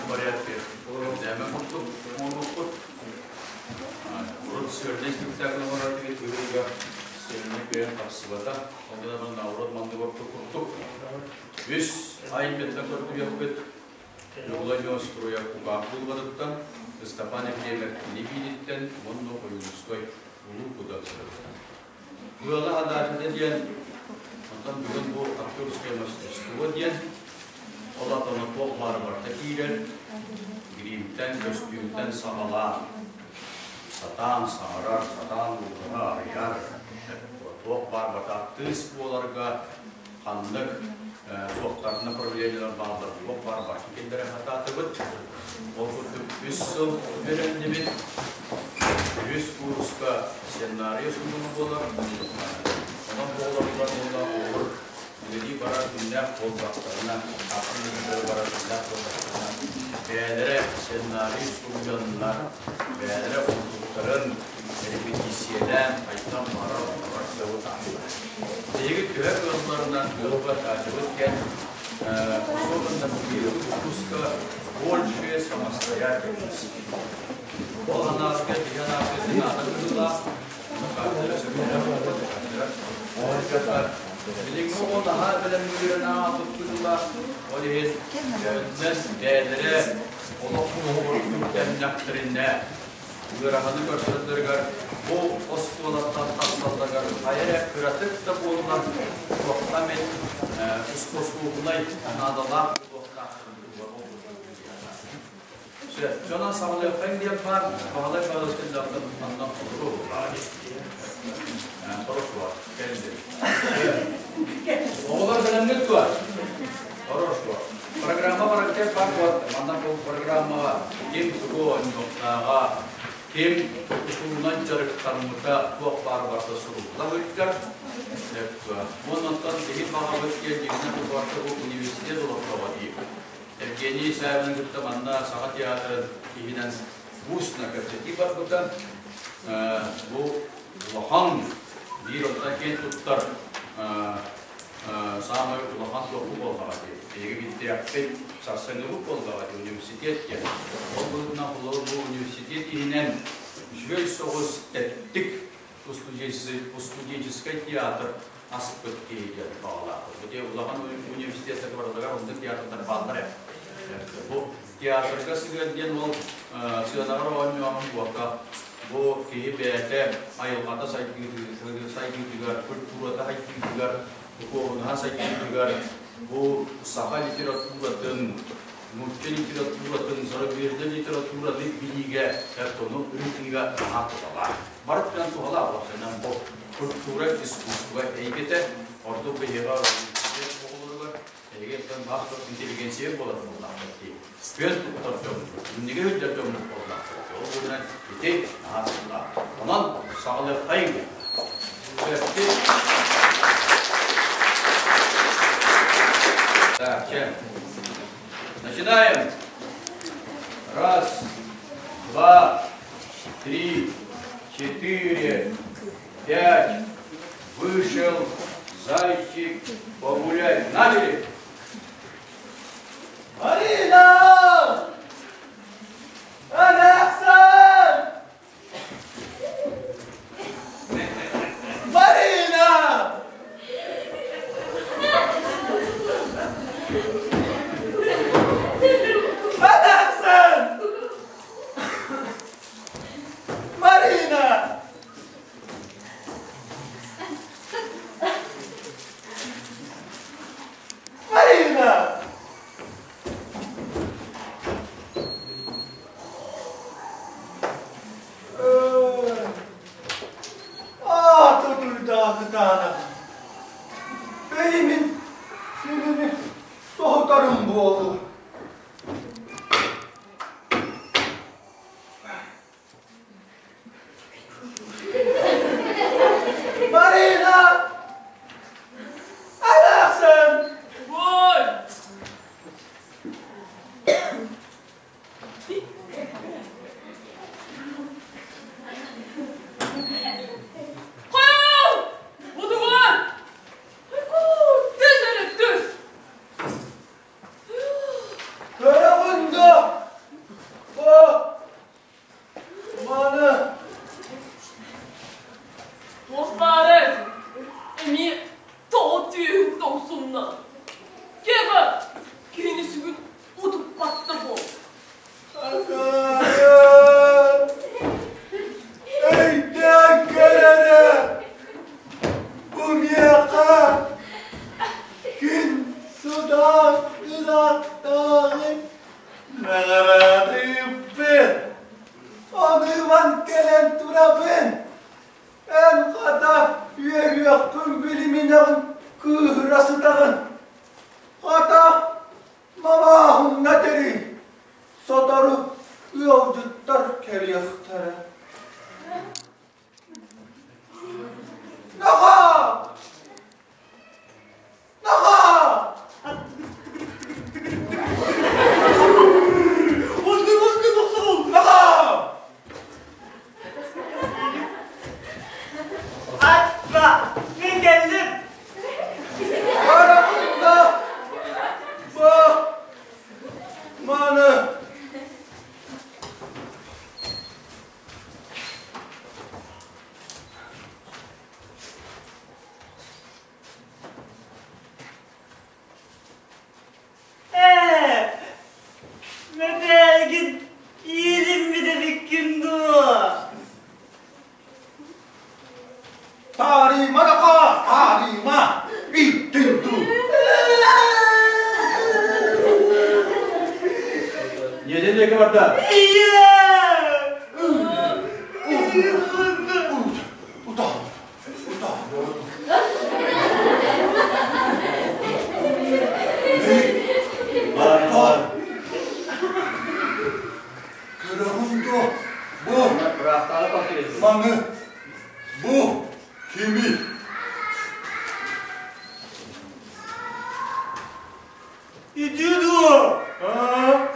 порядке экзамен курдук оҥоруохпут. Урут сыарнай спектакль оҥорор этибит, быйылга сценаны кыайан тахсыбата. Ол гынан наоборот маннык ордук курдук. Үс ай кытта көрдүөхпүт. Ньукулай Неустроев Кукаах булбатыттан, Ыстапаан Ефремов кини биириттэн уонна Ойуунускай Улуу Кудаксырыттан. Ыала адаачата диэн, онтон бүгүн бу актерское мастерство диэн, ол атона туох баар барыта киирэр, гримтэн, көстүүмтэн саҕалаан, сатаан саҥарар, сатаан уутаһа арыйар, туох баар барыта артыыс буоларга ханнык суохтар направлениелар бааллар, туох баар барытын киллэрэ сатаатыбыт. Ол курдук үс сыл үөрэннибит. Үһүс кууруска сценарий суруйуу буолар. Онон буолар буолла оҕолор үлэлии барар күннээх буолбаттарына, атын ыытыгар барар күннээх буолбаттарына, бэйэлэрэ сценарий суруйаннар, бэйэлэрэ онтуктарын репетициялээн хайдах барар оҥорор кыаҕы таһаарар. Биһиги төһө кыалларынан ыалга таачыбыт диэн особенно первый выпуска больше самостоятельности. Ол анаалга биһи анаалга наада быһыылаах, Билиҥҥи оҕо наһаа бэлэмниирэ наһаа туттуулаах, ол иһин дьоннор бэйэлэрэ олох күрдэмнэхтэринэ ыараханы көрсөллөрүгэр бу оскуолаттан тахсалларыгар хайа эрэ кыратык да буоллар туохха эмит ускосуобунай наадалаах буолуохтаахтарын туһугар Сөп. Дьонон саҕалыаххайын диэн баар, Баһылай Павлович кэллэҕиттэн аннан толору Хорошо, кэлли. Оҕолор бэлэмҥит дуо? Хорошо. Программа бараккай баар буолла. Манна бу программаҕа ким тугу оонньуохтааҕа, ким тутуунан дьарыктаммыта туох баар барыта сурулла сылдьар. Уонна биһи баҕабыт диэн дьиҥинэн тутуарта бу университет олохтооҕо дии. Евгений Исаевны кытта манна Саха театрын иһинэн устно кэпсэтии барбыта. Бу улахан биир оттон киэн туттар саамай улахан туоху буоллаҕа дии. Биһиги биттиэхпит сарсыҥҥыбыт буоллаҕа дии университет диэн. Ол быһыытынан холобур бу университет иһинэн үчүгэй соҕус тэттик студенческий театр аспыт киһи диэн баҕалаахпыт. Бу улахан университеттарга барыларыгар оннук театрдар бааллар ээ. Бу театрга сыһыан диэн ол сыанаҕар оонньооһун буолка бу киһи бэйэтэ айылҕата сайдыытыгар, культурата сайдыытыгар, духуобунаһа сайдыытыгар бу саха литературатын, нуучча литературатын, зарубежный литератураны билиигэ, тону ырытыыга наһаа туһалаах. Барыттан туһалаах уопсайынан бу культура, искусство эйгэтэ ордук биһиэхэ оҕолоругар эһиги баах интеллигенция буолар буоллаахпыт дии. Күөн туттар дьоммут, инниги сылдьар дьоммут буоллаахпыт. Ол быһыынан ити наһаа туһалаах. Онон саҕалыаххайыҥ. Так, чем? Начинаем. Раз, два, три, четыре, пять. Вышел зайчик погулять. Начали! Марина! Александр! Марина! Александр! Марина! Марина! Аата турдаахытаана. Бэйимин кинини соһутарым буолуо. Марина! Александр! Ой! Хойоо! Утуган! Айгуу, түс эрэ түс! Уонна кега киһини сүгүн утуппат да буол. Өйдөөн көр эрэ, бу миэхэ күн судаах ыраахтааҕы наҕараадыйбыт. Ону кэлэн турабын. Эн хата үөрүөххүн билиминэҕин кыыһыра сытаҕын. Хата мамааһыҥҥа тэрий. Сотору ыалдьыттар кэлиэхтэрэ. Наха! Наха! Узгы, узгы, тохсугул! Наха! Атта! Мин кэллим! Барахында ба маны Ээ, мэтээлгин иилиммит эбиккин дуо? Таарыйма наха, таарыйма, иттин дуу. Ньиэдэ диэки барда. Ийээ! Утаа, утаа. Бар, бар. Көрөҕүн дуо, бу Ыраахтааҕы портрет. маны, бу кими? Иди дуо? А?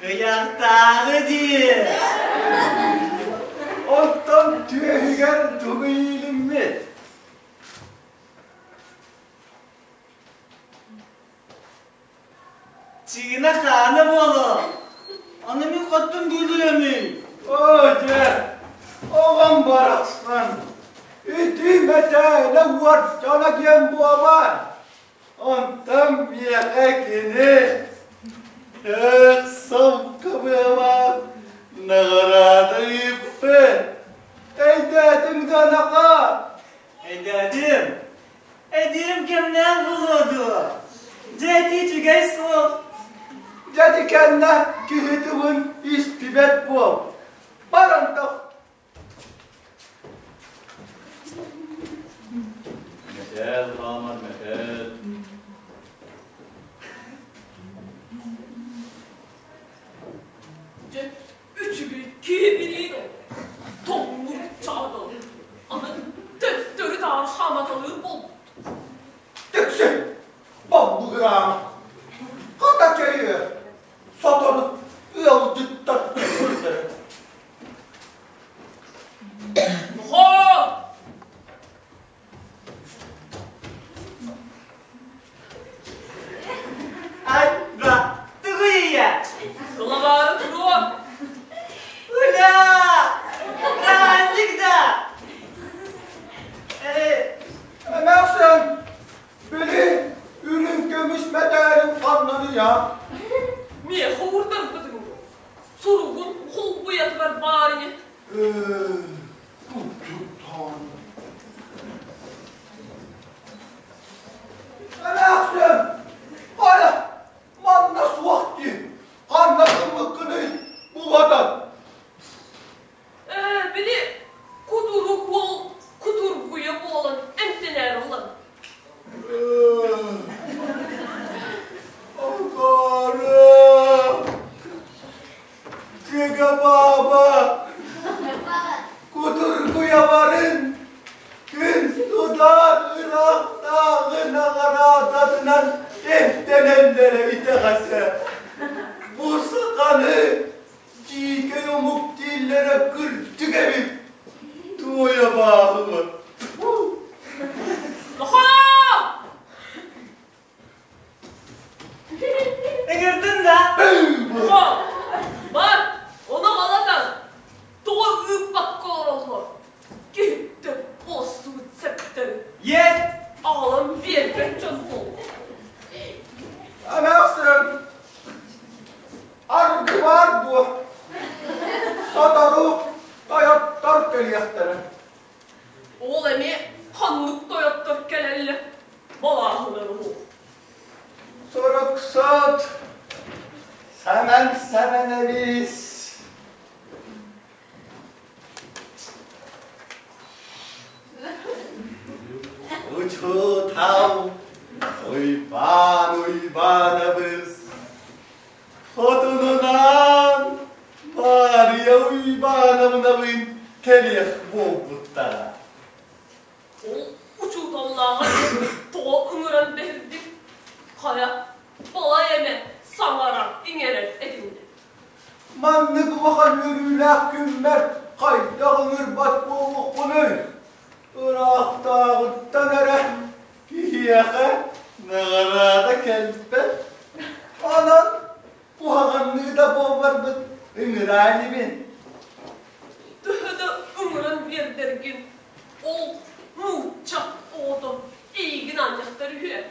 Ыйахтааҕы дии. Оттон түөһүгэр тугу иилиммит? Чыына хаана буолуо. Аны мин хоттун быылыамый. Оо дьэ, оҕом барахсан, ити мэтээлэ уордьана диэн буолар. Онтон миэхэ кини эх, солкобуола наҕараада ыыппыт. Өйдөөтүҥ да Өйдөөтүм. Өйдүүрүм кэмнээх буолуо дуо? Дьэ ити үчүгэй суол. Дьэ ити кэннэ киһи тылын истибэт буол. Баран тох. Мэтээл хаамар мэтээл. Дьэ, үчүгэй киһи ол. Тоҥнур чаадал. Аны төттөрү-таары хааматалыыр буолбут. Түксү! Боллугураама. Хата чөйүө. Сотору ыалдьыттар кэлиэхтэрэ. Нохоо! Айба, тугуйя? Сылабаары туруо. Уля! Праздник да! Э, Эмээхсин, били үрүҥ көмүс мэтээлин ханнаныйа? Миэхэ уурдарбытыҥ дуо? Суругун холбуйатыгар баар ини. Ээ, курдуктаан. Эмээхсин, хайа, манна суох дии. Ханна гыммыккыный булатан? Ээ, били кутурук уол кутургуйа буолан эмтэнээр ылан. Акаары! Дьигэ бааба! Кутургуйаларын күн судаан ыраахтааҕы наҕараадатынан эмтэнэллэрэ итэҕэсэ. Бу саханы дьиикэй омук дииллэрэ кырдьык эбит. Туойа бааһымын. Нохоо! Ыҥырдын да? Нохоо! Бар, ону аҕалатан, тоҕо ыыппакка олороллор? Киһиттэн оссубут сэптэрин Ет! аҕалан Уйбаан Уйбаанабыс хотунунаан Маарыйа Уйбаанабынабыын кэлиэх буолбуттара. Ол учууталлааҕар тоҕо ыҥыран бэһирдиҥ? Хайа, балай эмэ саҥарар-иҥэрэр этиҥ Маннык улахан үөрүүлээх күммэр хайдах ыҥырбат буолуохпунуй? Ыраахтааҕыттан эрэ киһиэхэ наҕараада кэлбэт. Онон куһаҕанныы да буолларбыт ыҥыраа инибин. Төһө да ыҥыран биэрдэргин, ол нуучча оҕото эйигин аанньахтар үһү.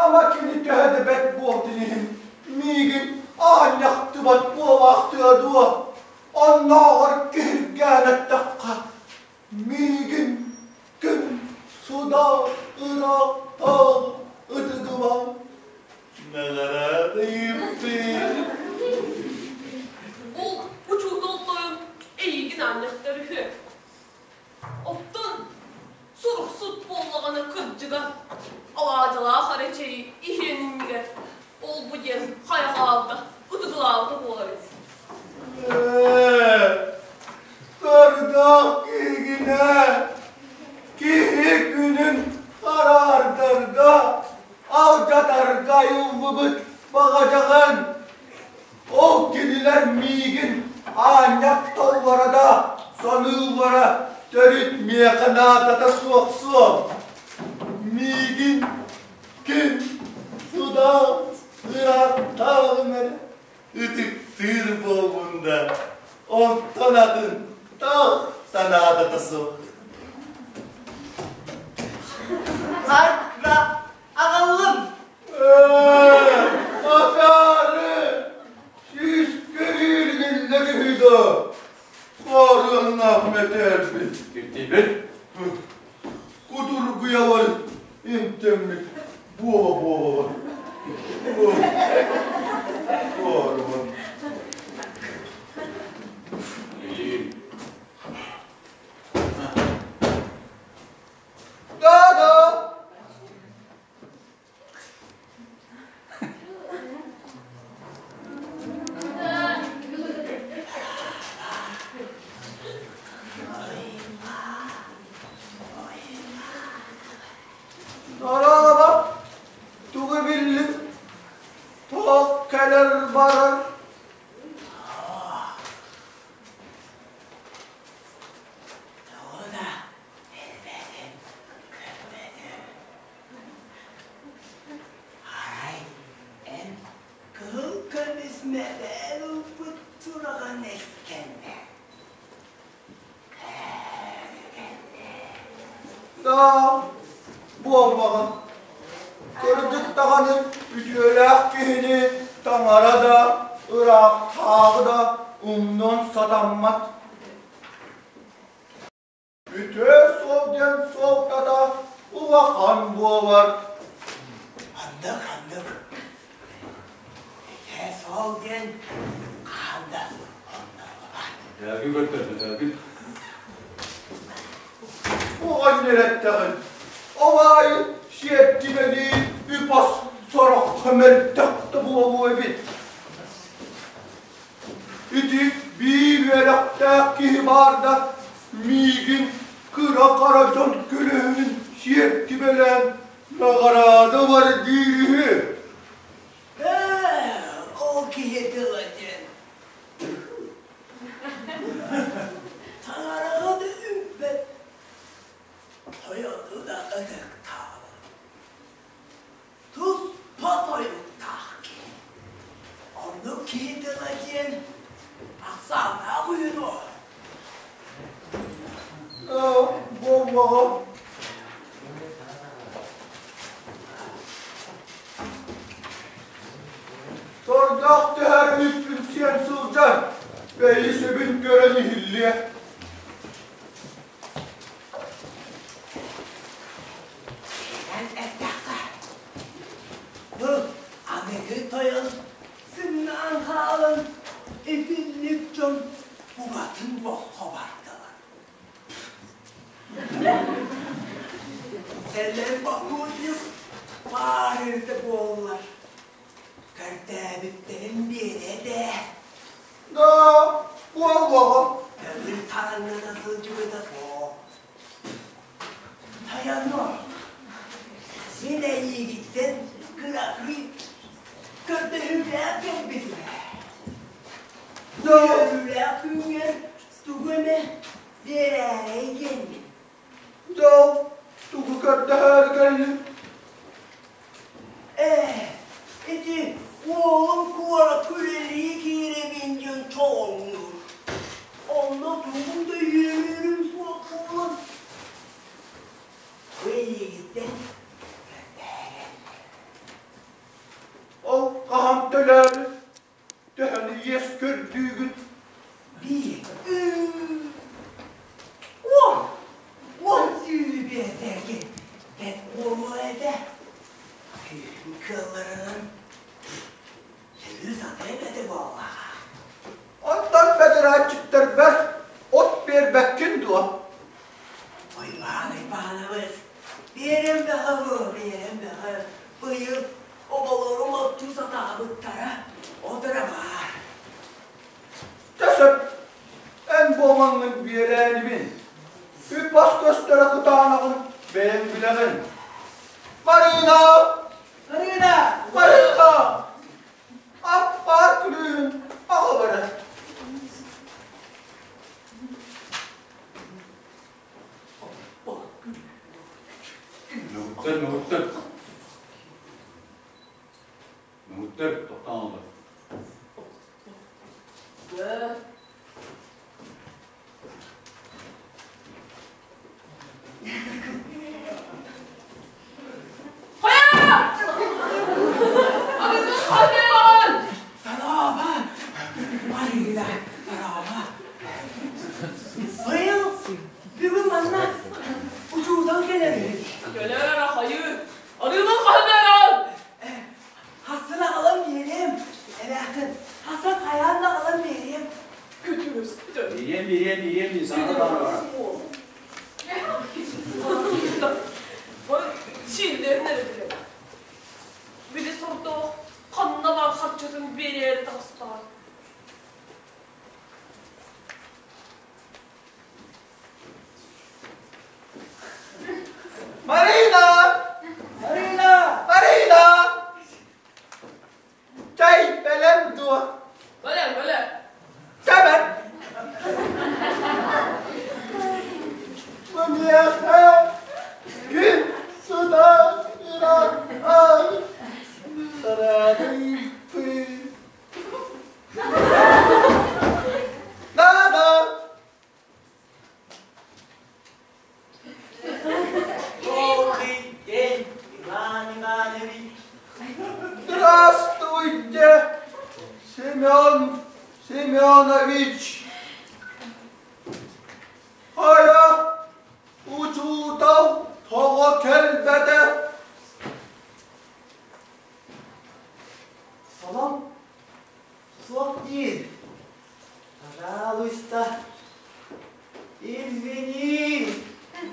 Ама кини төһө да бэрт буолтун иһин миигин аанньахтыбат буолаахтыа дуо? Оннооҕор киһиргээн эттэххэ, миигин күн суда ыраахтаах ытыгыма наҕараада ыыппыт. Ол учуутал тойон эйигин аанньахтар үһү. Оттон суруксут буоллаҕына кырдьыга, алаадьылаах эрэ чэйи иһиэн иннигэр ол-бу диэн хайҕаабыта, ытыгылаабыта буолар эбит. Ээ, сордоох киһигинэ, киһи күнүн хараардарга, алдьатарга айыллыбыт баҕадьаҕын Ол кинилэр миигин аанньак толлоро да, саныыллара төрүт миэхэ наадата суох суол. Миигин күн суда ырааттааҕым эрэ ытыктыыр буолбун да, онтон атын таах да наадата суох. Арда аҕаллым. Акаары! Сүүскэ үһү да, хаарыаннаах мэтээлбит. Киртийбит. Кутургуйалар эмтэммит буола-буолалар. Хаарыан. Да-да! Дорообо, тугу биллиҥ? Туох кэлэр барар? Тоҕо да билбэтим, көрбөтүм. Арай эн кыһыл көмүс мэдээл ылбыт сураҕын истэннэ. Да, буолбаҕын. Кырдьык даҕаны үтүөлээх киһини таҥара да, ыраахтааҕы да умнуон сатаммат. Үтүө суол диэн суолтата улахан буолар. Ханнык, ханнык. Үтүө суол диэн хаһан да оннуллубат. Дьээбин көрдөрдө, дьээбин. Оҕонньор эттэҕин, ол аайы сиэртибэлии үп-ас сороххо мөлтөх да буолуо эбит. Ити биир үөрэхтээх киһи баар да, миигин кыра-хара дьон көлөһүнүн сиэртибэлээн наҕараада бар диир үһү. Ээ, ол киһи тыла диэн. Таҥараҕа да үҥпэт, тойону да ытыктаабат. Туспа тойуктаах киһи. Оннук киһи тыла диэн ахсааннаах үһү дуо? Буоллаҕа. Сордоох түһэр үппүн сиэн сылдьар, бэйи сөбүн көрөн иһиллиэ. Эн эттэххэ, бу аныгы тойон сымнаан хаалан итинник дьон букатын босхо бардылар. Сэллэн бокуонньук Баар эбитэ буоллар, көрдөөбүттэрин биэриэ этэ. Да, буолуоҕа. Көҥүл тараҥнана сылдьыбыта суох. Тайанно, мин эйиигиттэн кыракый көрдөһүүлээх кэлбитим. Үөрүүлээх күҥҥэр тугу эмэ биэрээрэй диэммин. Дьол, тугу көрдөһөөрү кэллиҥ? Ээ, ити уолум куоракка үлэлии киирэбин диэн чоҕоҥнуур. Онно тугу да үөрүүрүм суох буолан, бу эйигиттэн көрдөһөрүм. Ол хаһан төлөөрү, төһөнү иэс көрдүүгүн? Биир, уон, уон сүүһү биэрдэргин бэрт буолуо этэ. Күүһүм кыалларынан сөрүү сатыам этэ буоллаҕа. Онтон бэдэрээтчиттэрбэр от биэрбэккин дуо? Уйбаан Уйбаанабыс, биэрэм бөҕө буо, биэрэм бөҕө. Быйыл оҕолорум оттуу сатаабыттара, от эрэ баар. Дьэ сөп, эн буолаҥҥын биэрээнимин. Үп-ас көстөрө кытаанаҕын бэйэҥ билэҕин. Марина! Марина! Марина! Аппаар күлүүһүн аҕал эрэ. Мөҕүттэр, мөҕүттэр. Мөҕүттэр, тохтоон олор. Хайа! Арыгы хайаан! Дорообо! Марина, дорообо! Быйыл бүгүн манна учуутал кэлэр үһү. Кэлэр эрэ хайыы! Арыгы хайаан! Хасын аҕалан биэриэм, эбээххин, хасын хайаан да аҕалан биэриэм. Күтүрүс. Биэриэм, биэриэм, биэриэм дии саҥа баҕар. Сииллэрин эрэ билэр. Били сордоох ханна баар харчытын биэрээри таҕыстаҕа. Марина! Марина! Марина! Чай бэлэм дуо? Бэлэм, бэлэм. Кэмэн! Миэхэ күн сыта ыраах сараадыйбыт. Да-да! Добрый день, Иван Иванович. Здравствуйте, Семен Семенович. Хайа, учуутал тоҕо кэлбэтэ? Солом суох диир. Пожалуйста, извини,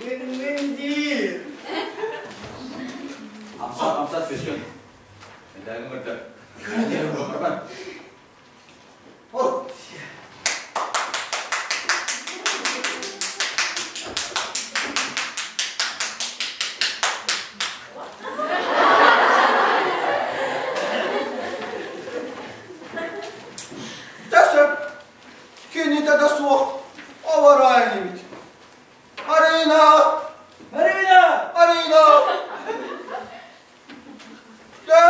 гынным диир. Хамсат, хамсат, көстөн. Эдээҥи көрдөр. Барбан. Вот. Дьэ сөп, кинитэ да суох олороо инибит. Марина! Марина! Марина! Дьэ,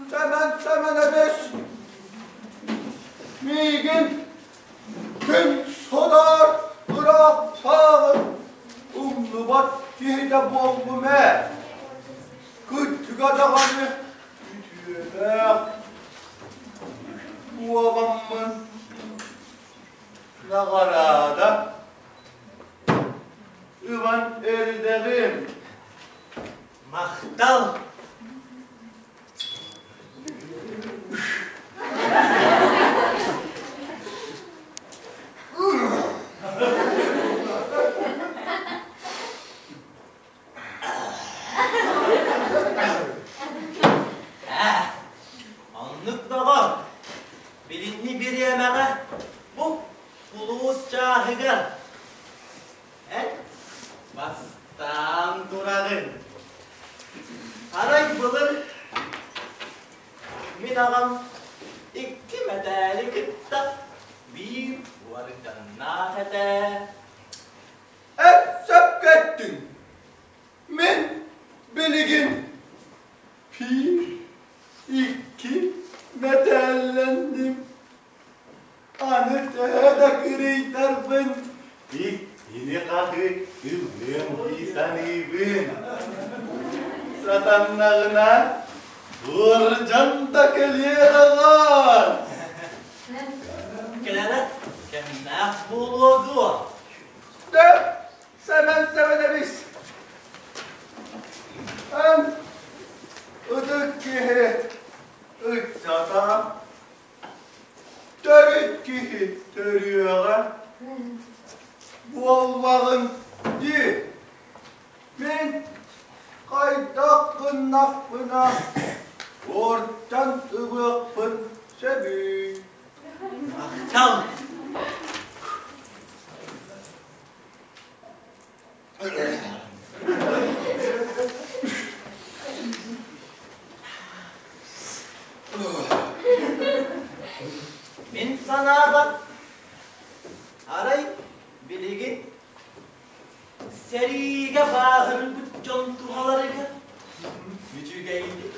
Сэмэн Сэмэнэбис миигин күн содор ыраахтааҕы умнубат киһитэ буоллум ээ. Кырдьыга даҕаны үтүөлээх буоламмын наҕараада ылан эрдэҕим. Махтал! Былыр-былыр мин аҕам икки мэтээли кытта биир уордьаннаах этэ. Эн сөпкө эттиҥ. Мин билигин биир, икки мэтээллэнним. Аны төһө да кырыйдарбын, иккини хаһы ылыам дии саныыбын. Сатаннаҕына, уордьан да кэлиэ доҕоор. Кэлэрэ кэмнээх буолуо дуо? Дьэ, Сэмэн Сэмэнэбис, эн ытык киһи ыччата төрүт киһи төрүөҕэ буоллаҕын дии. Мин хайдах гыннахпына уордьан ылыахпын сөбүй? Махтал! Мин санаабар, арай билигин сэриигэ бааһырбыт дьон туһаларыгар үчүгэйдик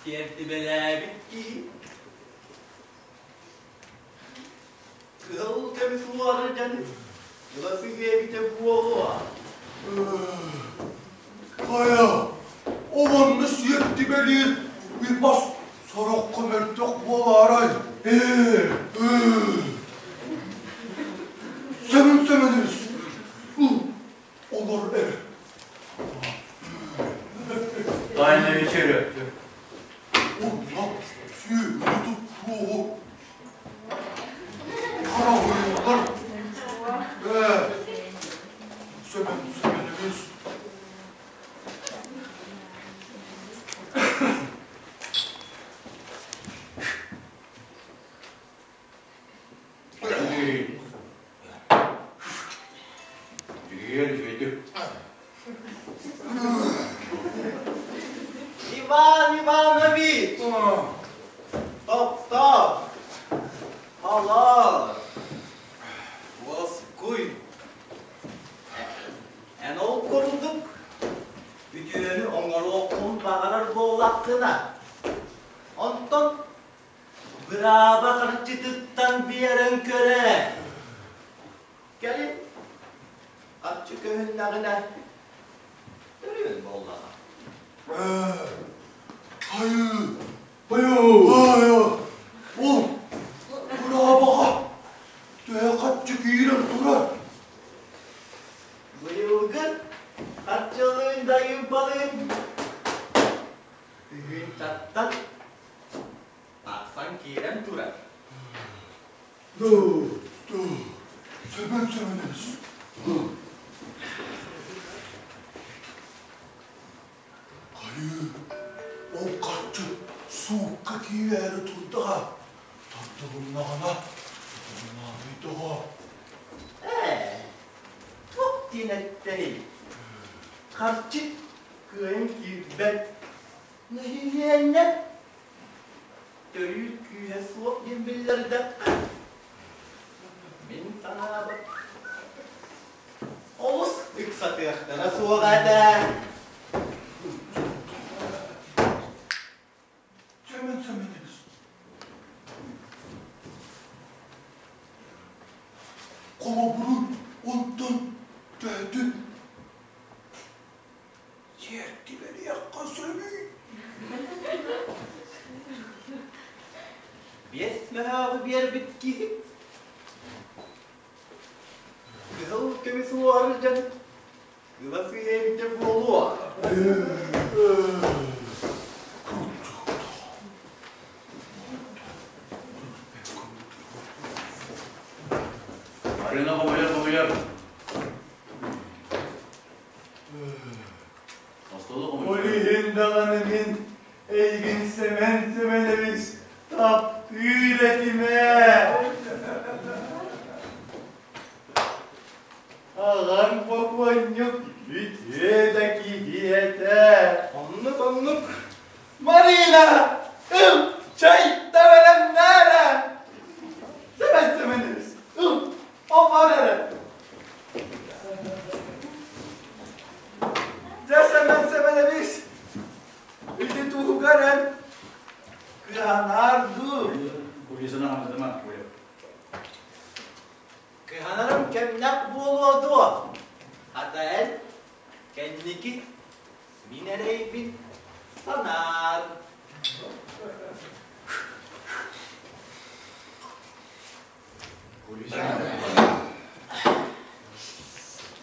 тиэрдибэлээбит киһи Кыһыл көмүс уордьан ыла сыһыа эбитэ буолуо. Хайа, олонну сиэртибэлиир үпас сороххо мөлтөх буолаарай? Ээ, Сэмэн Сэмэнэбис, олор эрэ. Тайна вечеря. Онно сүөһүнү туттуоҕу Хараҕыылар Ээ, Сэмэн Сэмэнэбис Дьүһүйэр үчүгэйдик. Иван Иванович! Тохтоо! Халал! Уоскуй! Эн ол курдук үтүөнү оҥоруоххун баҕарар буоллаххына, онтон Бырааба харчытыттан биэрэн көр ээ. Кэлин харчы көһүннэҕинэ төрүөн буоллаҕа. Хайыы, хайыы, ол быраабаҕа төһө харчы киирэн турар? Быйылгы харчылыын дайыылбалыын тыһыынчаттан Тахсан киирэн турар. Ду, ду, Семен Семенович. Хайыы, ол харчы суукка киирээри турдаҕа. Тардылыннаҕына, тутулунааһыйдаҕа. Ээ, туох диэн эттэрий? Харчы кыайан киирбэт. Нэһилиэнньэ төрүүр күүһэ суох диэн биллэрдэххэ, мин санаабар, олус ыксатыахтара суоҕа этэ. Семен Семенович, холобурун онтон төһөтүн Сиэртибэлиэххэ сөбүй? Биэс мөһөөҕү биэрбит киһи кыһыл көмүс уордьан ыла сыыһа эбитэ буолуо. Марина хомуйар хомуйар. Ол иһин даҕаны мин эйигин Сэмэн Сэмэнэбис таптыыр этим ээ. Аҕаҥ бокуонньук үтүө да киһи этэ. Оннук, оннук. Нина, ыл, чай да бэлэмнээрэ. Сэмэн Сэмэнэбис, ыл, оҥор эрэ. Дьэ, Сэмэн Сэмэнэбис, ити туһугар эн кыһанаар дуу? Кулисаны хамсатыма, Коля. Кыһанарым кэмнэх буолуо дуо? Хата эн кэнники мин эрэйбин санаар.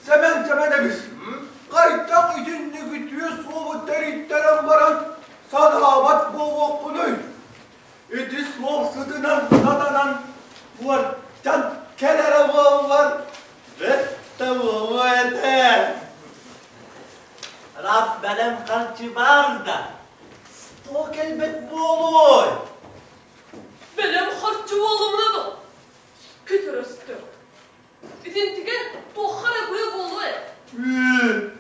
Сэмэн Сэмэнэбис, хайдах итинник үтүө суолу тэрийтэрэн баран санаабат буолуохпунуй? Ити суол сытынан сатанан уордьан кэлэрэ буоллар, бэрт да буолуо этэ. Рас бэлэм харчы баар да, тоҕо кэлбэт буолуой? Бэлэм харчы буолумуна да, күтүрөстө. Итинтигэ туохха эрэ быа буолуо ээ.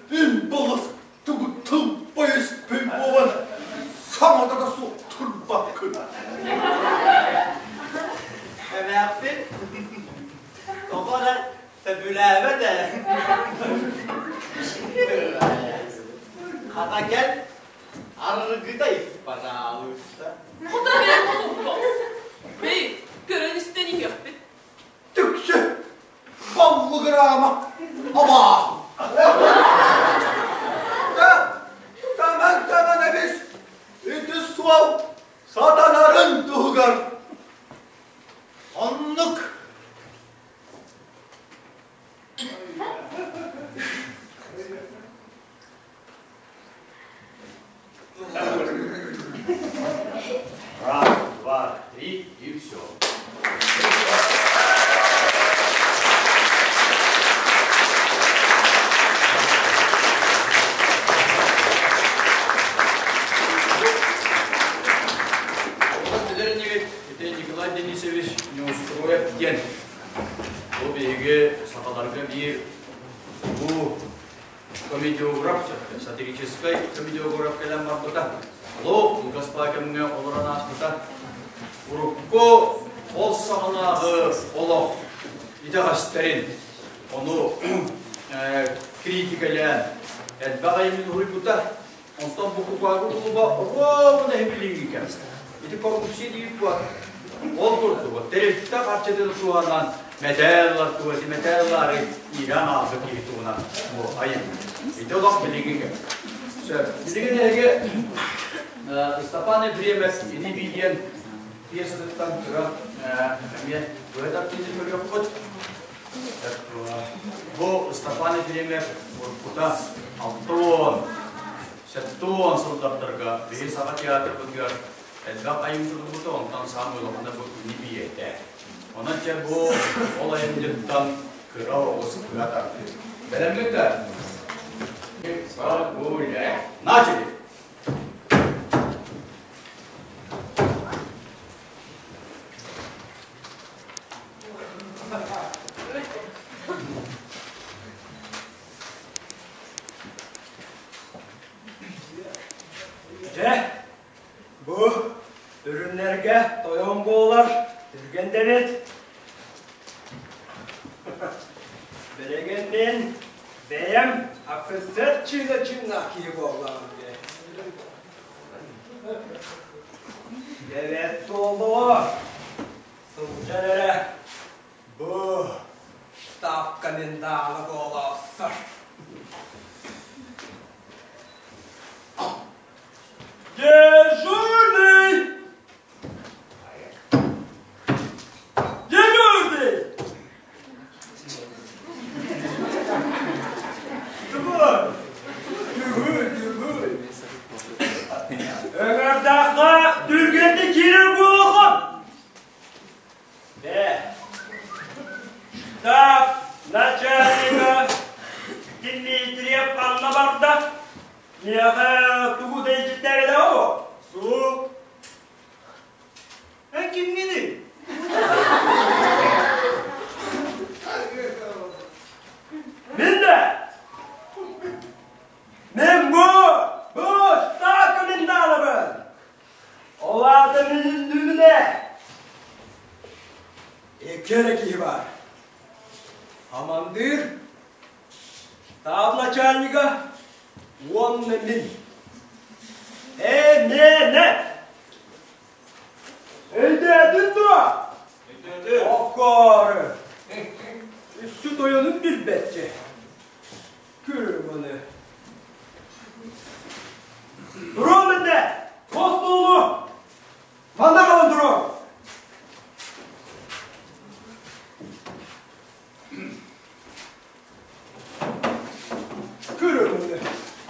Мин балыс тугу тылбайыспын буолан саҥата да суох турбаккын. Эмээхсин тоҕо эрэ сөбүлээбэт ээ. Хата кэл, арыгыта ис, пожалуйста. Хата бэйэм сукка. Бэй, көрөн истэн иһиэхпит. Түксү! Баллыгыраама! Абаа! Сэмэн Сэмэнэбис ити суол сатанарын туһугар Оннук! Раз, два, три и все. Николай Денисович Неустроев диэн. Бу биһиги сахаларга биир бу комедиограф, сатирическай комедиограф кэлэн барбыта. Олох кылгас кэмҥэ олорон ааспыта. Урукку ол саҕанааҕы олох итэҕэстэрин, ону критикэлээн элбэх айымньыны уһуйбута. Онтон бу кукаагы кулуба оруобуна иһин кэм. Ити коррупция диир буолар. Ол курдук, тэрилтэ харчытын туһанан мэтээл туоти мэтээл иирэн аалбыт киһи туһунан бу айым. Ити олох билиги кэм. Сөп. Билигин эһиги Степан Ефремов ини диэн пьесатыттан кыра эмиэ быһа тартыыны көрүөхпүт. Бу Степан Ефремов уруккута 60, 70 сыллардарга биһи Саха театрбытыгар элбэх айым суруллубута, онтон саамай улахана бу ини биэтэ. Онон чэ бу ол айымньыттан кыра оҕус кыа тардыы. Бэлэмҥит да? Погулять. Начали! Дьэ, бу үрүҥнэргэ тойон буолар түргэн дэбит. Билигин мин бэйэм офицер чыына чыыннаах киһи буоллаҕым дии. Эбэт туолуо, сылдьар эрэ бу штаб коменданта буолаахтар. Дежурный! Дежурный! Тугуй? Тугуй, тугуй? Ыҥырдахха түргэнник киирэр буолуоххун! Бэ. Штаб начальника Дмитриев ханна барда? Миэхэ тугу да илдьиттээбэтэ оо? Суох. Эн кимҥиний? Мин да! Мин бу! Бу штаб комендантабын! Икки эрэ киһи баар. Хамандыыр, штаб начальнига уонна мин. Ээ, не, Өйдөөтүн дуо? Өйдөөтүм. Оккоору. Үссү тойонун билбэтчи. Көрүм аны. Туруом инде! Хостуулу! Манна калан туруом! Көрөр аны.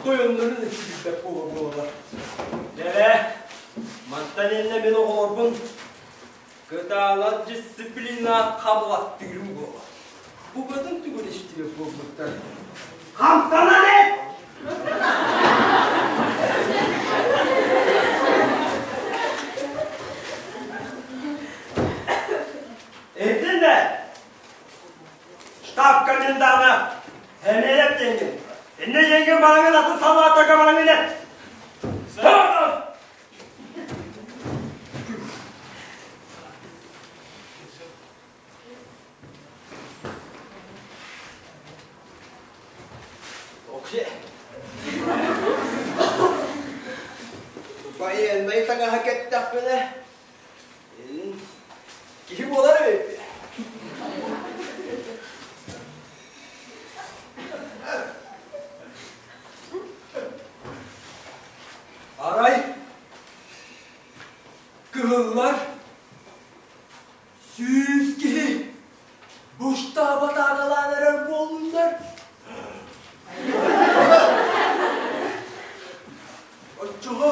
Тойоннорун иччилбэт буола буолалар. Дэрэ, мантан иннэ мин оҕолорбун кытаанах дисциплина хабылаттыырым буолар. Букатын түгэн истибэт буолбуттар. Хамсанан эт! Этинэ! Штаб комендана Эмиэп диэҥҥин. Иннэ диэҥҥин бараҥын атын саллааттарга бараҥын эт. Окси. Байыаннай таҥаһа кэттэхпинэ, киһи буолар эбиппин. Арай кыһыллар 100 киһи бу штаба атаакалаан эрэр буоллуннар. Оччоҕо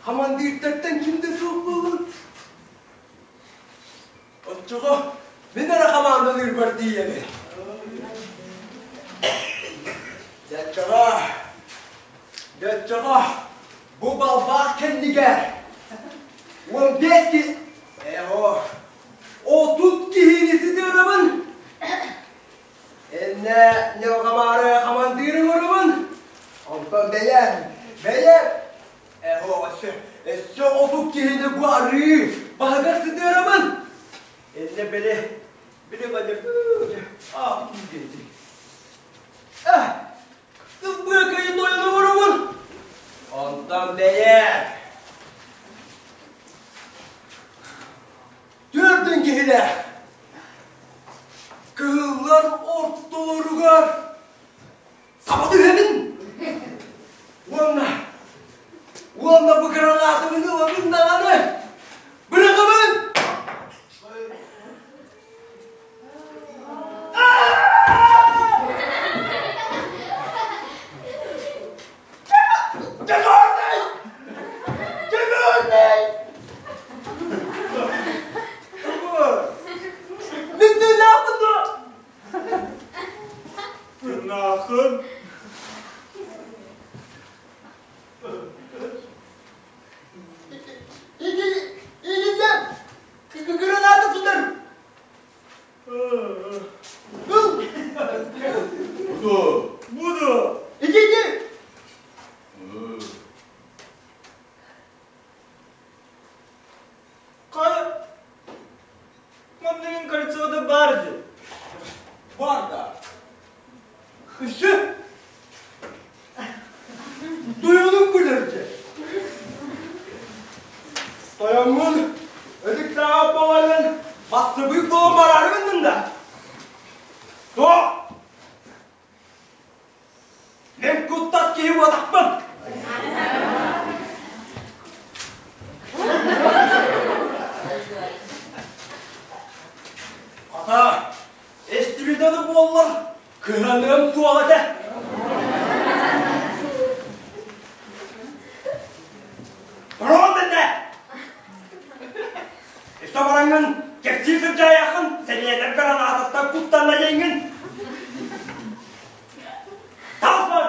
хамандыырдартан ким да суох буолун. Оччоҕо мин эрэ хамаандалыырбар тиийэбин. Дьаччаҕа, дьаччаҕа бу балбаах кэннигэр 15 киһи, эҕо, 30 киһини сытыарабын. Эннэ ньалҕамаары хамандыырым оробун. Онтон бэйэм, бэйэм Эһо, өссө, өссө 30 киһини бу арыы баһыгар сытыарабын. Эннэ били, били бадьа, аа, диэти. Э, сылбыакайы тойону оробун. Онтон бэйэм. Төрдүн киһилээх. Кыһыллар ортолоругар саба түһэбин. Уонна, уонна бу гранатабын ылабын даҕаны. Быраҕабын! Дежурный! Дежурный! Мин тыыннаахпын дуо? Тыыннааххын. Илиннэ граната сытар. Ыл! Буду. Буду. Иди, иди! Хайа, манныгын кольцода баар дии. Бар да. Үсү. Тойонум күлэрдэ. Тойоммун ытыктааҕа буоларын бассыбыык буолан бараары гыннын да. Туох? Мин куттас киһи буотахпын. Ата, эстибитэ да буоллар, кыһаныам суох этэ. Торон дэннэ! Өстө бараҥҥын кэпсии сылдьаайаххын, сэниэтэр гранаататтан куттанна диэҥҥин. Талбар!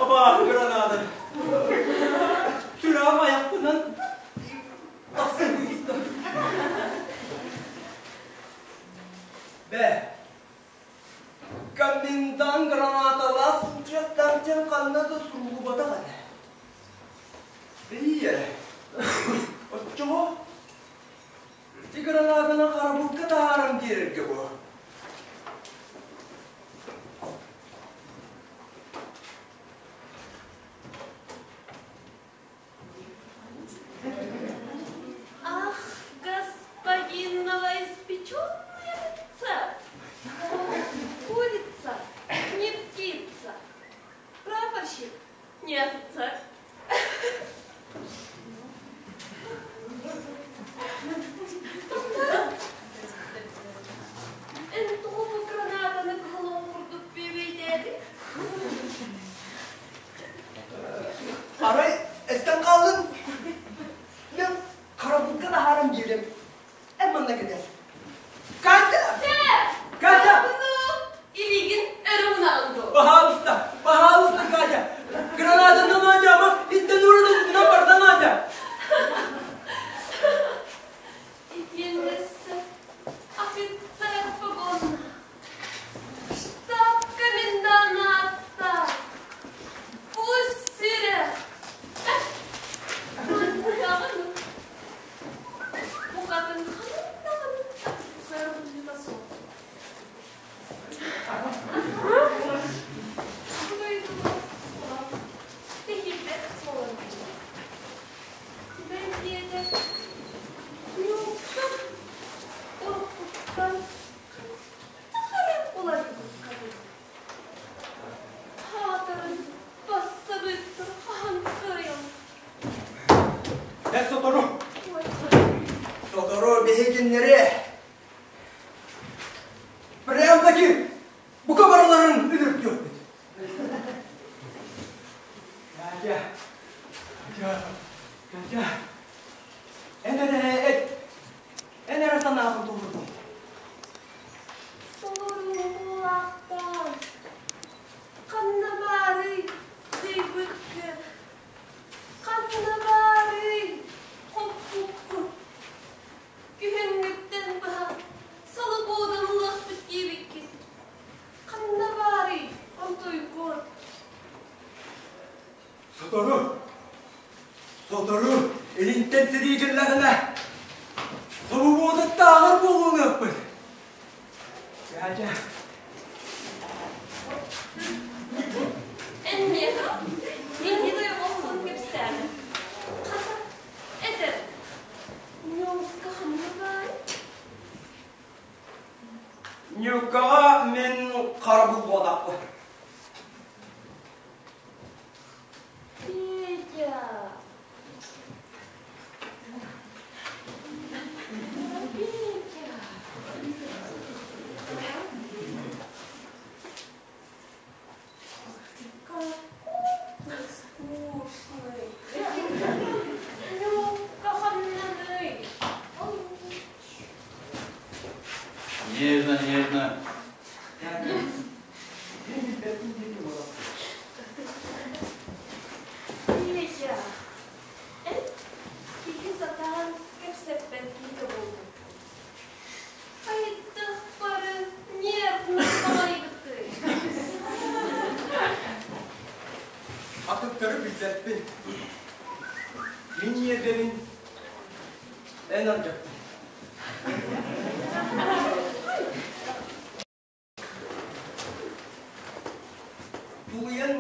Абааһы граната. Сүрэҕим айахпынан тахсан ыйыста. Бэйи эрэ, оччоҕо ити гранаатаны харабылга таһааран биэрэргэ буо. Ах, господин новоиспеченный офицер! Курица, не птица. Прапорщик, не офицер. Эн тоҕо бу гранатаны кыһыл курдук бүөбэйдээдиҥ? Арай эстэн хааллын. Мен харабылга таһааран биэрем. Эн манна кэлээр. Катя! Катя! Илиигин өрө унаҕын дуо? Пожалуйста, пожалуйста, Катя! Граната на Надя, иттен урын барда Надя! Итиэннэссе офицер погонна. Штаб коменданта. Пусть сирэ. Даҕаны. Букатын ханан даҕаны офицер быһыыта суох. Бу дойдуга тэһийбэт буолан Бэл диэтэр, Ньуукка уруккуттан хайдах эрэ уларыйбыкка дылы. Аатырын бассабыыктар хаһан кыайан Эн сотору, сотору биһигиннэри прям-таки бука барыларын өлөртүөхпүт. Катя, Катя, Катя, эн эрэ эт, эн эрэ санаатын толордум. Толоруулаахтаан, ханна баарый дыйбыккын, ханна баарый хоппуккун? Күһүҥҥүттэн быһа солобуодан ылыахпыт диэбиккин. Ханна баарый онтуйгун? Сотору, сотору илинтэн сэрии кэллэҕинэ, собубуотаттааҕар буолуохпут. Дядя. Эн миэхэ инни дойҕоххун кэпсээмэ. Хата, этэр, Ньуукка ханна баарый? Ньууккаҕа мин харабыл буолаахпын. Петя! Петя! Какой ты скучный! Ньуукка ханнаный? Нежно, нежно. Петя, эн киһи сатаан кэпсэппэт киһитэ буоллуҥ. Хайдах бары нервнэй баҕайыбытый? Атыттары билбэппин. Мин ньиэрбэбин эн алдьаттыҥ. Тулуйан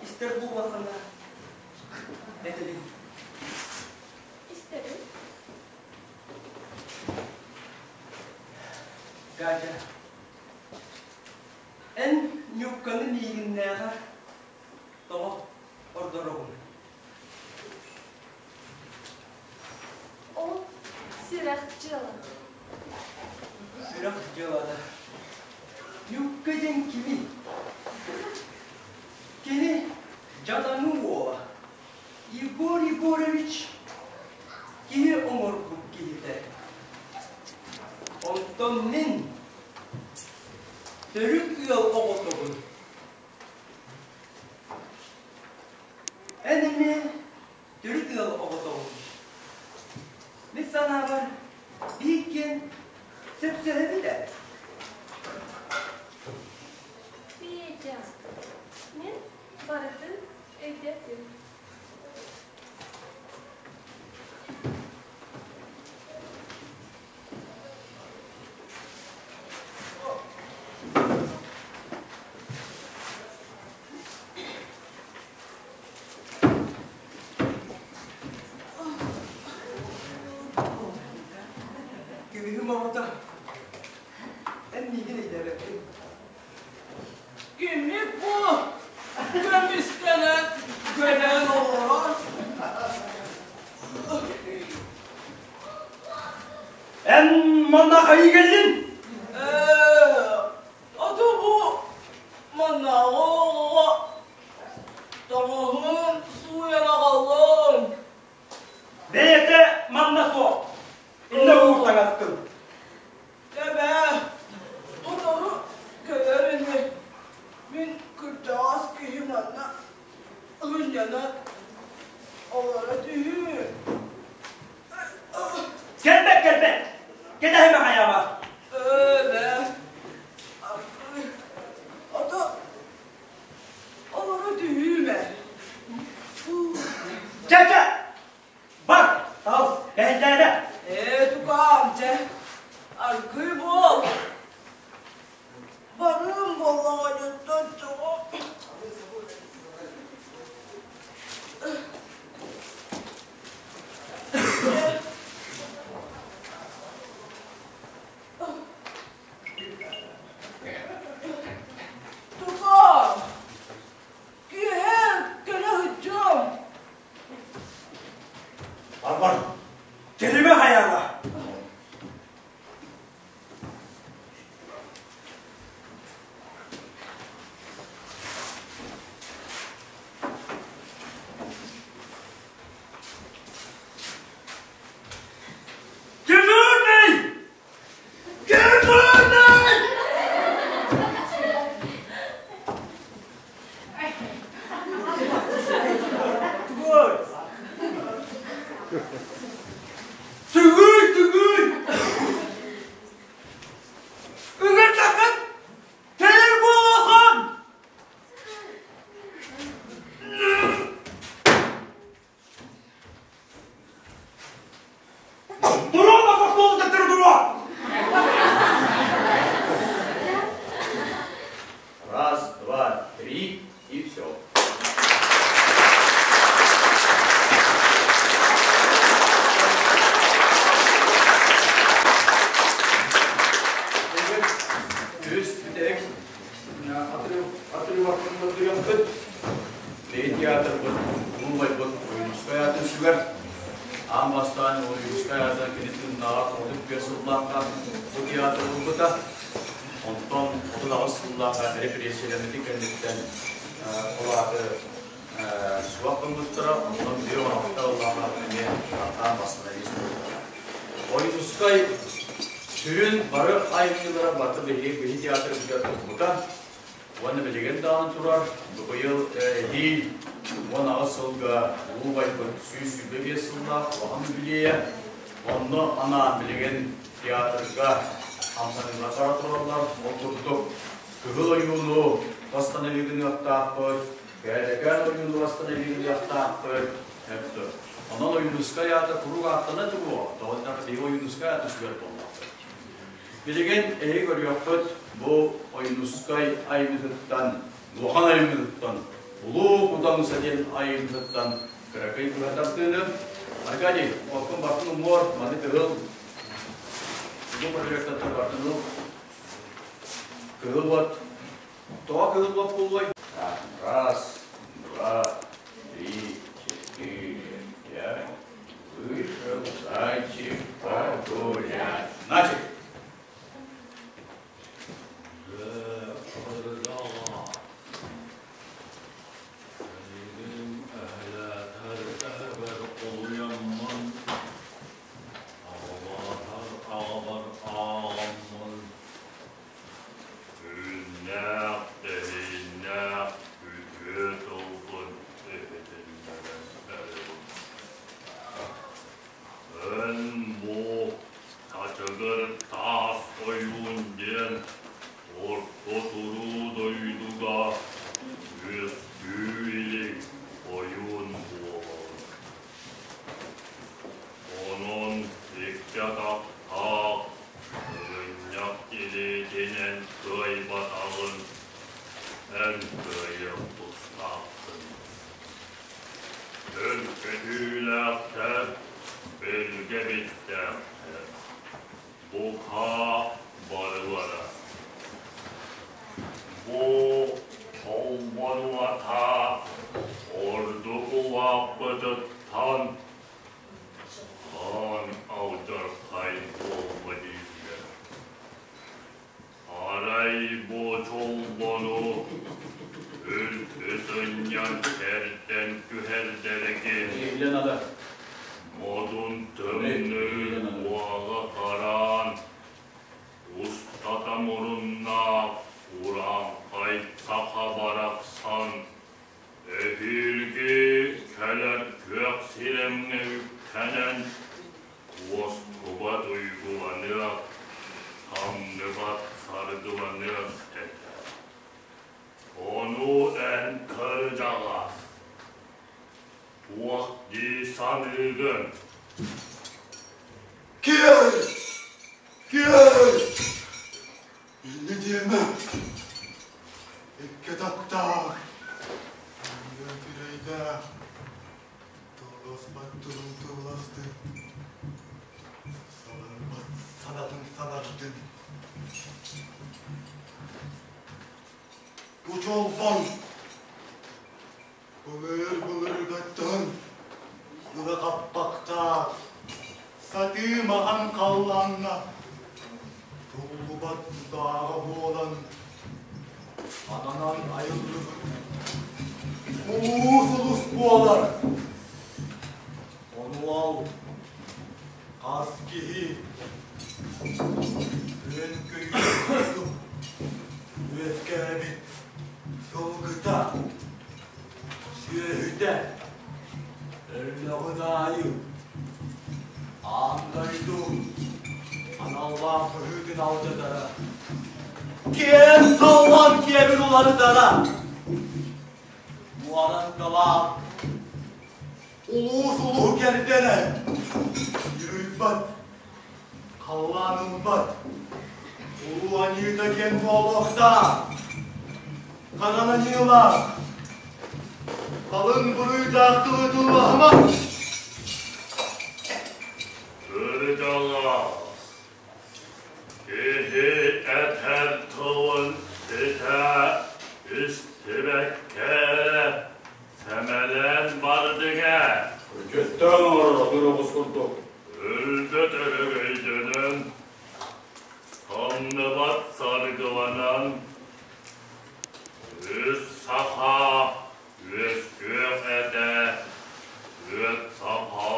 истэр буоллаххына этэбин. Истэбин. Катя, эн Ньукканы миигиннээҕэр тоҕо ордороҕун? Ол сүрэх дьыала. Сүрэх дьыалата. Ньукка диэн кимий? Кини дьадаҥы уола. Егор Егорович киһи оҥорбут киһитэ. Онтон мин төрүт ыал оҕотобун. Эн эмиэ төрүт ыал оҕотобун. Мин санаабар, биһиккин сөпсөһөбүт ээ. Петя, мин барытын өйдөөтүм. Дойдум оҕото, эн миигин өйдөөбөккүн. Киммит бу көмүскэнэн кэлэн олорор? Эн манна хайыы кэллин? Ээ, ото бу маннааҕы оҕоҕо таҥаһын сууйан аҕаллым. Бэйэтэ манна суох. Иннэ уур таҥастын. Эбээ, отору кэлэр ини. Мин кырдьаҕас киһи манна ынньанан олоро түһүү. Кэлбэт, кэлбэт. Кэтэһимэ хайаама. Эбээ, ото олоро түһүүмэ. Чэ, чэ, Бар, таҕыс, бэһэллээмэ. Ээ, тукаам, чэ, аргыый буол. Барыым буоллаҕа дьонтон чоҕо. Тукаам, киэһэ кэлэ сылдьыам. Бар-бар, кэлимэ хайаана. Кимнэй? Кимнэй? Тугуй? Түгүй, түгүй! Үгэр такын! Кэлэр буолуохан! Туруо, бохтуол төттөрү туруо! Раз, два, три и все. Үс бүтэһик отрывок Бэйи театрбыт Улуу Ойуунускай аатын сүгэр. Аан бастаан Ойуунускай аата кини тыыннааҕар 35 сыллаахха бу театр ылбыта. Онтон 38 сыллаахха репрессиялэммитин кэнниттэн ол ааты суох гыммыттара. Онтон биир оҥоһуктар ыллаахха эмиэ ааттаан восстановить буолбута. Ойуунускай сүрүн бары айымньылара барыта биһиги театрбытыгар турбута. Уонна билигин даҕаны турар, быйыл эһиил 18 сылга Улуу Байбыт 125 сыллаах улахан үбүлүөйэ. Онно анаан билигин театрга хамсаныылар бара тураллар. Ол курдук Кыһыл ойууну восстановигыныахтаахпыт, Кээдэкээн ойууну восстановигыныахтаахпыт. Онон Ойуунускай аата куруук ааттана туруо, тоҕо диэтэххэ биһиги Ойуунускай аата сүгэр буоллахпыт. Билигин эһиги көрүөххүт бу Ойуунускай айымньытыттан, улахан айымньытыттан, Улуу Кудаҥса диэн айымньытыттан кыракый быһа тардыыны. Аркадий, оккун бартын умуор, маны кыһыл, бу прожектордар бартын ыл. Кыһыл уот. Тоҕо кыһыл уот буолуой? Раз, два, три, четыре, пять. Вышел зайчик погулять. Начали. Үүннээх, тэһииннээх үтүө тылгын иһитиннэрэн эрэбин. Эн бу хачыгыр таас ойуун диэн орто туруу дойдуга үөскүү илик ойуун буолаҕын. Онон икки атахтаах Ынньах илиитинэн кыайбатаҕын эн кыайыах тустааххын. Өлкөтүүлээхтэр, билгэ биттээхтэр. Бу кэмҥэ үктэнэн, уостубат уйгуланыах, самныбат саргыланыах этэ. Ону эн кырдьаҕас, туох дии саныыгын? Киэр! Киэр! Инньэ диэмэ, икки атахтаах, өлө тирэйдээх, тылласпат тылын тылластын, санарбат санатын санардын. Бу чолбон Былыр-былыргыттан ыла хаппахтаах, сатыы маҕан халлааҥҥа туллубат тутааҕа буолан, ананан айыллыбыт улуу сулус буолар. Ону ол хас киһи үөн-көйүүр курдук үөскээбит сылгыта, сүөһүтэ өллөҕүн аайы аан дойду аналлаах быһыытын алдьатара, киэн саллан киэбин уларытара, муоран далаан улуус улуу кэрдэрэ, Йырыйбат, халлаан ылбат, улуу аньыыта диэн буолуохтаах, ханан аньыылаах, халыҥ буруйдаах тылы тыллаһыма. Кырдьаҕас, киһи этэр тылын ситэ истибэккэ эрэ сэмэлээн бардыҥ ээ. Күрдьүттэн оҥорор отур оҕус курдук. Өлбөт өрөгөйдөнөн, самныбат саргыланан, үс саха үөскүөх этэ, үөт саха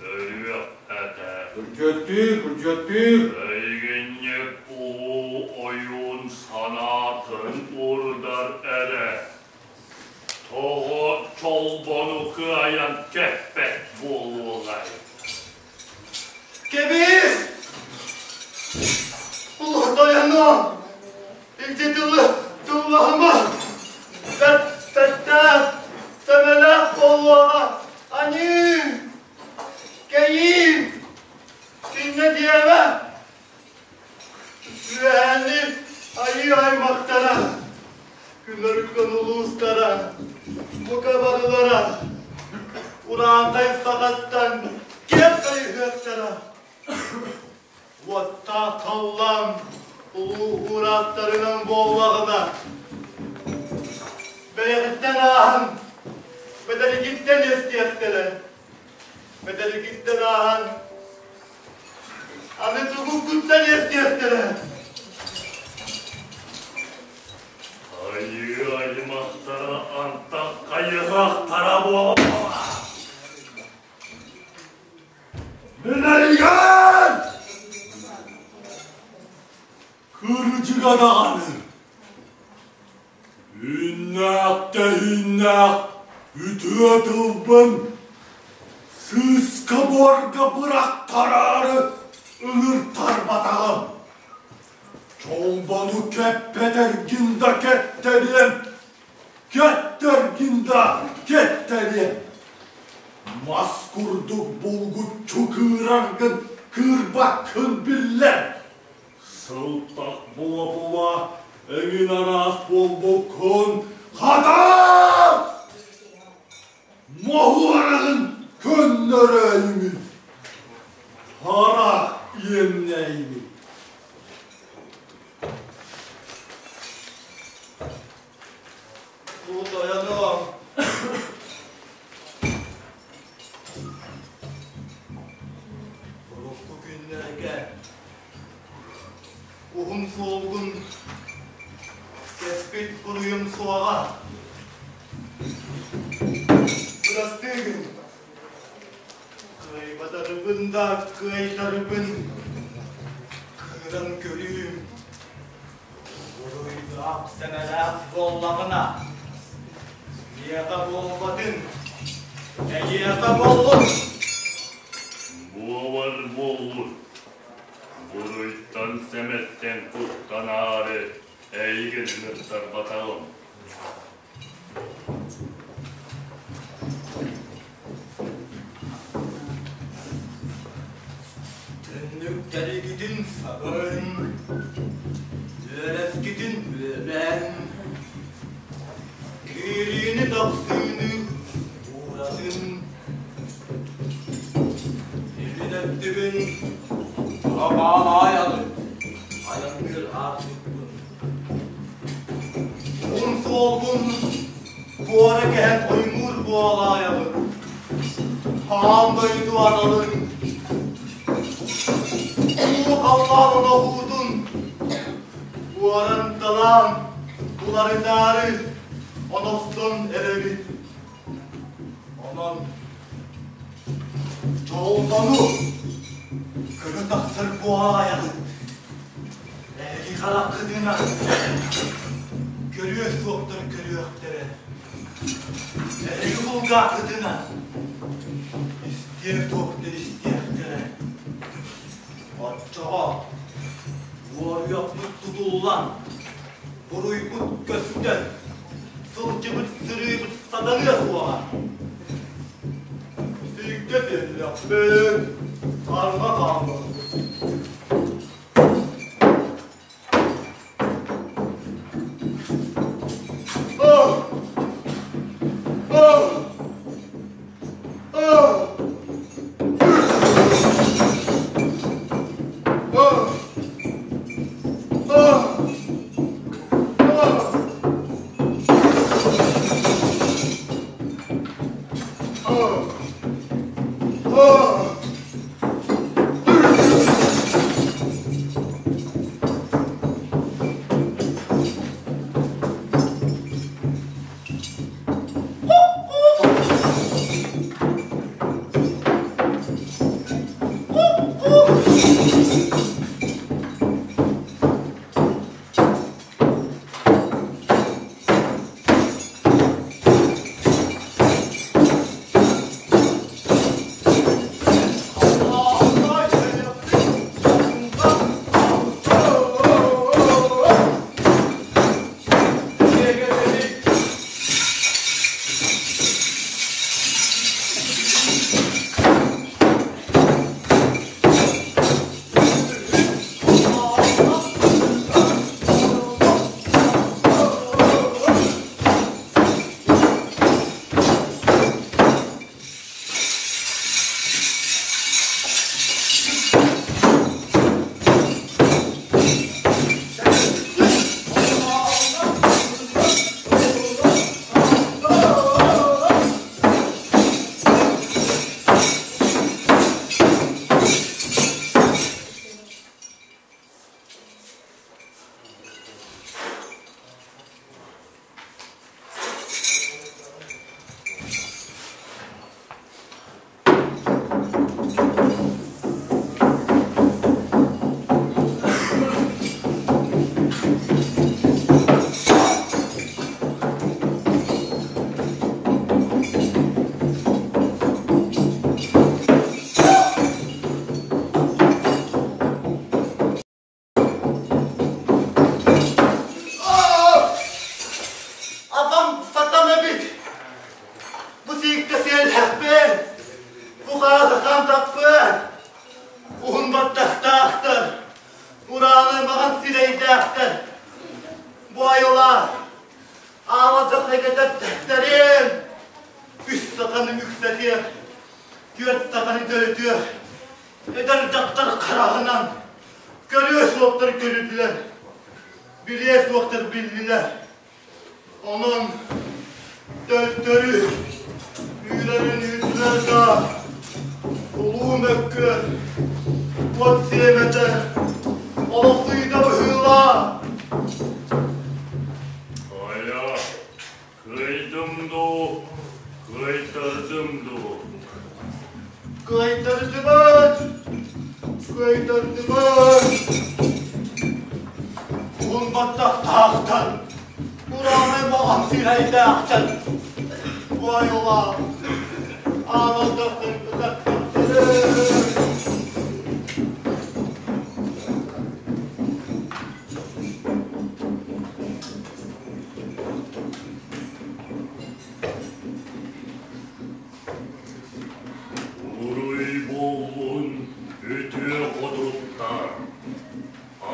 өлүөх этэ. Күрдьүөттүүр, күрдьүөттүүр. Эйигинньик улуу ойуун санаатын уурдар эрэ. Тоҕо чолбону кыайан кэппэт буолуоҕай? Кэбиис! Улуу тойонуом! Ити тылы тыллаһыма! Бэттэх, сэмэлээх буолуоҕа! Аньыы! Кэйиим! Инньэ диэмэ! Үөһээни айыы аймахтара, күлөрүккөн улуустара, бука барылара, урааҥхай саҕаттан киэп сайыһыахтара. Уоттаах халлаан улуу уураахтарынан буоллаҕына, бэйэҕиттэн ааһан, бэдэригиттэн эстиэхтэрэ. Бэдэригиттэн ааһан Аны тугуккуттан иэстиэхтэрэ? Айыы аймахтара антах хайыһахтара буолла. Мин эйигин кырдьыга даҕаны Үүннээх-тэһииннээх үтүө тылбын сыыска-буорга бырахтараары ыҥыртарбатаҕым. Чолбону кэппэтэргин да кэттэриэм, кэттэргин да кэттэриэм. Мас курдук булгуччу кыыраргын кыырбаккын биллэр. Сылтах була-була эҥин араас буолбуккун хата! Моһуораҕын көннөрөөйүҥүн, харах иэмнээйиҥин. Бу тойонуом. Урукку күннэргэ уһун суолгун кэспит буруйум суоҕа. Бырастыы гын. Кыайбатарбын да кыайтарбын кыыран көрүүм. Буруйдаах сэмэлээх буоллаҕына, миэхэ буолбатын. Эйиэхэ буоллун! Буолар буоллун. Буруйтан сэмэттэн куттанаары эйигин ыҥыртарбатаҕым. Түннүктэригитин сабын, үөрэскитин үөрэн, киириини тахсыыны ууратын, илин өттүбүн абаалаайалын айанныыр аартыкпын. Уһун суолбун туора кэһэн оймуур буолаайабын. Хаан дойду аналын, уу халлаан оноһуутун уоран-талаан уларытаары оностон эрэбит. Онон дьоллону көрө тахсар буолаайаҕыт. Эһиги хараххытынан көрүө суохтар көрүөхтэрэ. Эһиги кулгааххытынан истиэ суохтар истиэхтэрэ. Оччоҕо уоруйахпыт тутуллан, буруйбут көстөн, сылдьыбыт сырыыбыт сатаныа суоҕа. Сиргэ сиэллэхпин, харга хааллахпын. Аҕам сатам эбит. Бу сииккэ сиэллэхпин, бу хаалыхан таппын. Уһун баттахтаахтар, урааны маҕан сирэйдээхтэр. Бу айылаах аалажах эгэтэттэрин үс сатаны үксэтиэх, түөрт сатаны төрүтүөх, эдэр дьахтар хараҕынан көрүө суохтар көрүдүлэр, билиэ суохтар биллилэр. Онон төттөрү үүрэрин үүрдүлэр да, улуу мөккүөр уот сиэмэтэ олохсуйда быһыылаах. Хайа, кыайдым дуу, кыайтардым дуу? Кыайтардыбыт! Кыайтардыбыт! Уһун баттахтаахтан, ураанай маҕан сирэйдээхтэн, бу айылаах. Уруй буоллун үтүө хотуттар,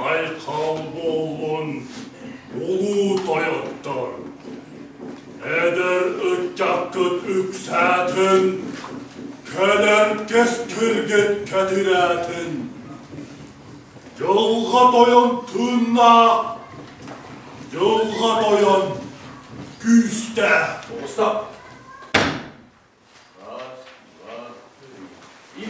айхал буоллун улуу тойоттор! Эдэр ыччаккыт үксээтин, кэлэр кэскилгит кэтирээтин! Дьылҕа тойон тыыннаах, дьылҕа тойон күүстээх! Стоп! Раз, два, три.